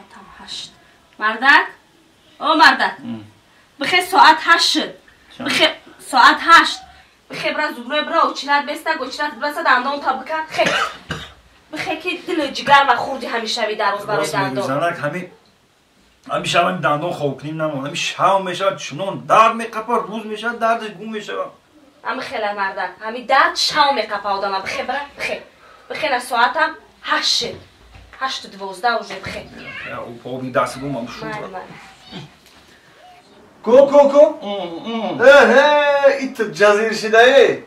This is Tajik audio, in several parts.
Соатам 8. Мардак? О мардак. Бихе соат 8 шуд. Бихе соат 8. Бихе бра зубной бра очинат беста, очинат браса дандон та бикан. Хе. Бихе ки дил ҷигар ма хурди ҳамешави дар рӯз барои дандон. Занак ҳами шав ҳами дандон хоб кунем намон. Ҳами шав мешавад чунон дард меқапа, рӯз мешавад дардаш гум мешавад. Ҳами хела мардак, ҳами дард шав меқапа одама. Бихе бра, бихе. Бихе на соатам 8 шуд. 8:12 уже бихе. Оби даст гум ам шуд. Ку ку ку. Э, ит ҷазир шидаи.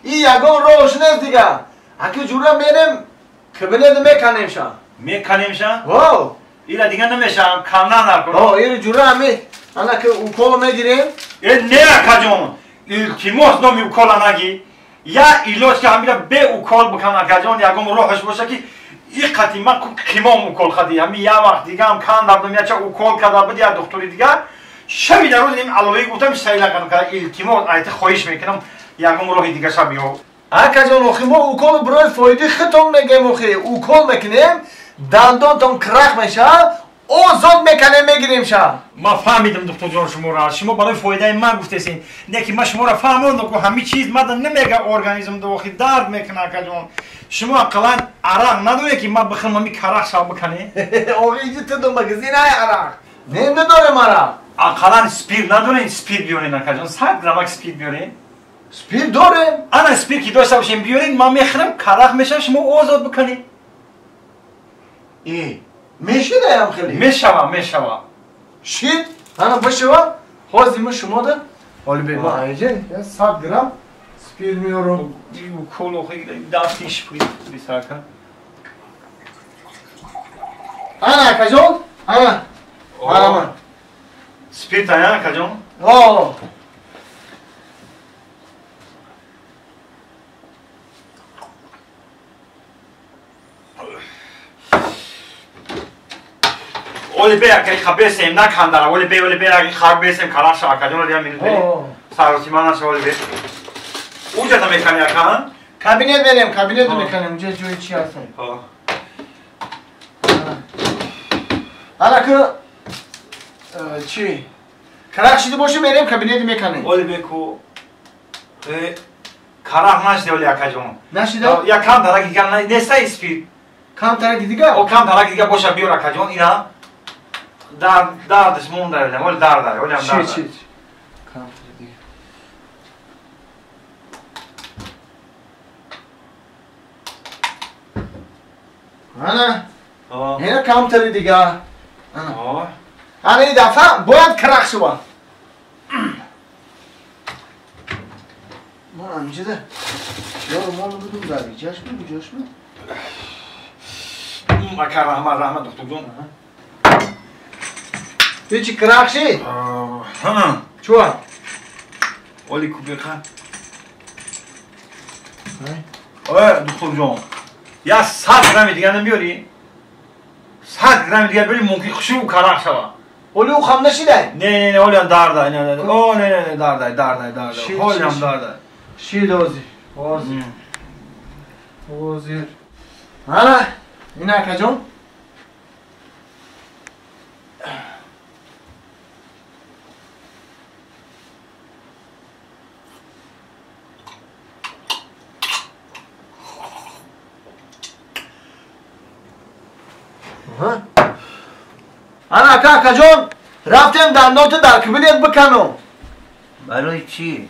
И ягон роҳш нест дига. Аки ҷура мерем кабинет меканемша. Меканемша? Во. Ила дига намешам, камна накун. О, ира ҷура ами ана ки укол мегирем. Э, не акаҷон. Илтимос номи укола наги. Я илоҷ ки ҳамира бе укол бикан акаҷон, ягон роҳаш боша ки и қати ман қимом укол хади. Ҳами я вақт дигаам кандардам, яча укол карда буд, я духтури дигар. Шаби дар рӯз ин алои гуфтам сайла кардам, илтимос айти хоҳиш мекунам ягон роҳи дигаша биё. Акаҷон, охи мо укол барои фоидаи худтон мегем, охи укол мекунем, дандонтон крах мешавад, озод мекунем, мегирем ша. Ман фаҳмидам духтурҷон шуморо, шумо барои фоидаи ман гуфтесин. Не ки ман шуморо фаҳмондам, ки ҳами чиз мада намега организм да охи дард мекунад акаҷон. Шумо ақаллан арақ надоред ки ман бихӯрам ҳами карах шав бикане? Охи иҷи ту магазин ай арақ. Не надорем арақ. Ақаллан спирт надоред, спирт биёред акаҷон, 100 граммак спирт биёред. Спирт дорем. Ана спирт ки дошта бошем биёред, ман мехӯрам, карах мешавам, шумо озод бикунед. Э, мешидаям хеле? Мешава, мешава. Шид? Ана бишава? Ҳозир мо шумо да ҳоли бе ма айҷа 100 грамм спирт меорам. Укол охи дасти шприт бисака. Ана акаҷон, ана. Ана. Спирт ая акаҷон? О. Оли бе акай хабесем накандара, оли бе, оли бе акай хабесем караша акаҷон оли амин бе. Саросима наша оли бе. Уҷа та мекани ака? Кабинет мерем, кабинет меканем, уҷа ҷои чи ҳастем. Ана ки чи? Карах шида боша мерем кабинет меканем. Оли бе ку карах нашида оли акаҷон. Нашида? Я кам тараки дига нестай спирт. Кам тараки дига? О, кам тараки дига боша биёр акаҷон, ина. Дардаш монда олям, оли дард, олям дард. Чи, чи? Кам тараки дига. Ана. Ина кам тараки дига. Ана. Ана ин дафъа бояд карах шава. Ман амҷида чиёро мон будум дар иҷаш бу, куҷош бу? Ака раҳмат, раҳмат духтурҷон. Ту чи карах шид? Ҳа. Чуа? Оли кубиқа. Ой, духтурҷон. Я 100 грамми дига намеёрӣ? 100 грамми дига биёрӣ мумкин хушрӯ карах шава. Оли ӯ хам нашидай? Не, не, не, олиам дардай, не, не, о, не, не, не, дардай, дардай, дардай. Олиам дардай. Шид ҳозир, ҳозир. Ҳозир. Ана, ина акаҷон. Ана ака, акаҷон, рафтем дандонто дар кабинет биканам. Барои чӣ?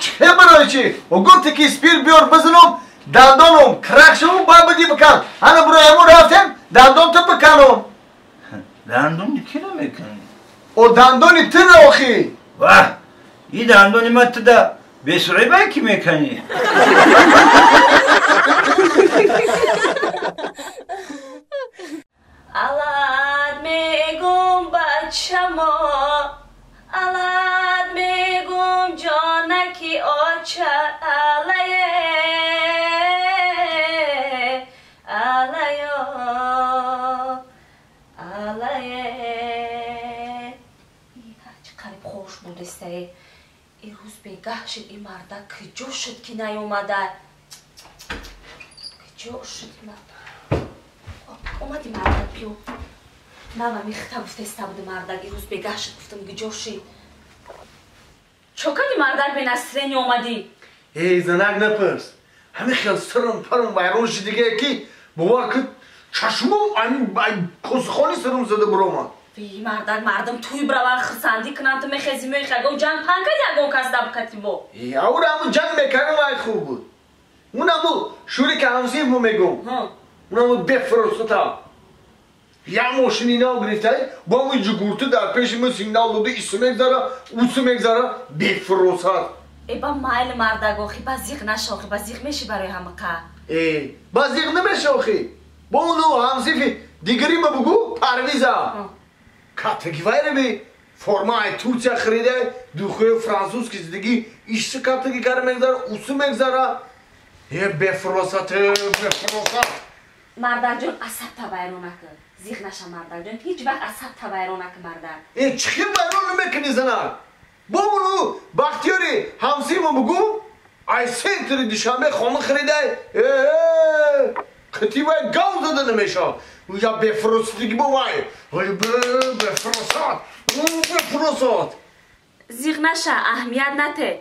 Че барои чӣ? О гуфте ки спирт биёр бизанам, дандонам крах шаву баъд биди бикан. Ана барои ҳамон рафтем дандонто биканам. Дандони киро мекунӣ? О дандони тира охи. Ваҳ, и дандони ма туда бесурайбай ки мекунӣ? Алад мегум бачамо, алад мегум ҷонаки оча, алае, алаё, алае. Чӣ қариб хош будестае. Ирӯз бегаҳ шуд, ин марда куҷо шуд ки наёмада? Куҷо шуд ин марда? Омади мардак биё. Ман михта гуфтеста буд мардак ирӯз бегашт гуфтам гиҷо шид. Чо кади мардак бе настроение омадӣ? Эй занак напурс. Ҳамин хел сирм парм вайрон шид диге ки бовар кун чашмом косихони сирм зада биромад. Ви мардак мардум туй бирава хурсандӣ кунанд, ту мехези меои ягон ҷанг пан кади ягон кас дабкати бо. Аура ҳамун ҷанг мекардам вай хуб буд. Унаму шӯри ки ҳамсиф мо мегум. Унаму бефурсата. Я мошини нав гирифтай, бо ҳамун ҷугурту дар пеши мо сигнал доду ису мегзара, усу мегзара, бефурсат. Э ба майли мардак охи, ба зиқ наша охи, ба зиқ меши барои ҳамақа. Э, ба зиқ намеша охи. Бо уну ҳамсифи дигари ма бугу Парвиза. Катаги вайраби формаи Турция харида, духои французски зиндагӣ ишси катаги кара мегзара, усу мегзара. Э бефурсат, бефурсат. Мардакҷон асабта вайрон накун. Зиқ наша мардакҷон, ҳеҷ вақт асабта вайрон накун мардак. Э чӣ хел вайрон намекунӣ занак? Бо уну Бахтиёри ҳамсимо бугу, ай центри Душанбе хона харида, э қити вай гав зада намешавад. Я бефурсатигӣ бо вай. Ой бефурсат, бефурсат. Зиқ наша, аҳамият нате.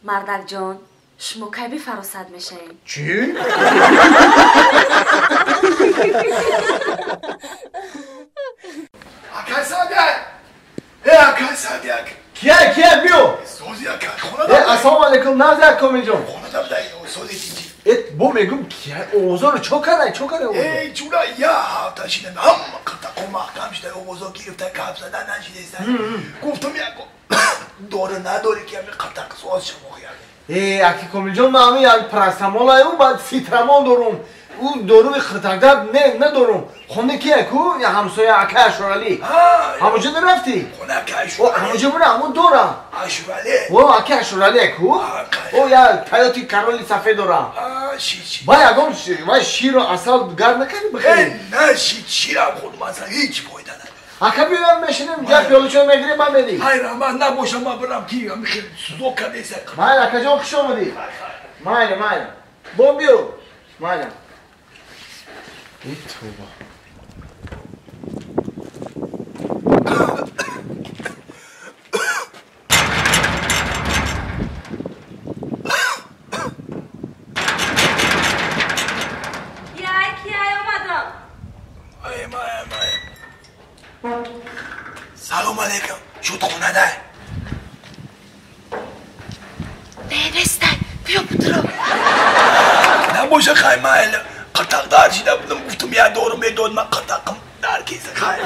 Мардакҷон, шумо кай бефаросат мешавед? Чӣ? Акай Садиак! Э, акай Садиак! Кия, кия, биё! Сози акай, хона Э, ассалому алайкум, назди ак Комилҷон. Хона дафтай, сози тинҷи. Э, бо мегум, кия, овозоро чо кардай, чо кардай овозо? Э, ҷура, я ҳафта шидам, ҳама қиртақо маҳкам шида, овозо гирифта, кап зада нашидеста. Гуфтам яко, дора надори ки ҳами қиртақ соз шамо хияли. Э, аки Комилҷон, ман ҳами як парастамолаю, баъд ситрамон дорум. Ӯ доруи қиртақдард не, надорум. Хона кия ку? Я ҳамсоя акай Ашуралӣ. Ҳамонҷо нарафтӣ? Хона акай О, ҳамонҷо бура, ҳамон дорам. Ашуралӣ? О, акай Ашуралӣ ку? О, я таёти кароли сафед дорам. Шид, Вай ягон вай ширу асал гард накардӣ бихӯрӣ? Э, на шид, ширам хӯрдум, асал ҳеҷ фоида надорад. Ака биёям мешинем, як пиёла чой мегирем, ман медиҳ. Ҳай раҳмат, набошам, ман бирам ки ҳами хел сузок кардеса. Майли, акаҷон, хуш омадӣ. Майли, майли. Бо биё. Майли. Э, тавба. Кияй, кияй омадам. Ай, май, май. Салом алейкум. Шуд хонада? Не, нестай. Биё бутро. Набоша хай майли. Қиртақ дар шида будам, гуфтам я дору медод, ман қиртақам дар кеса хай.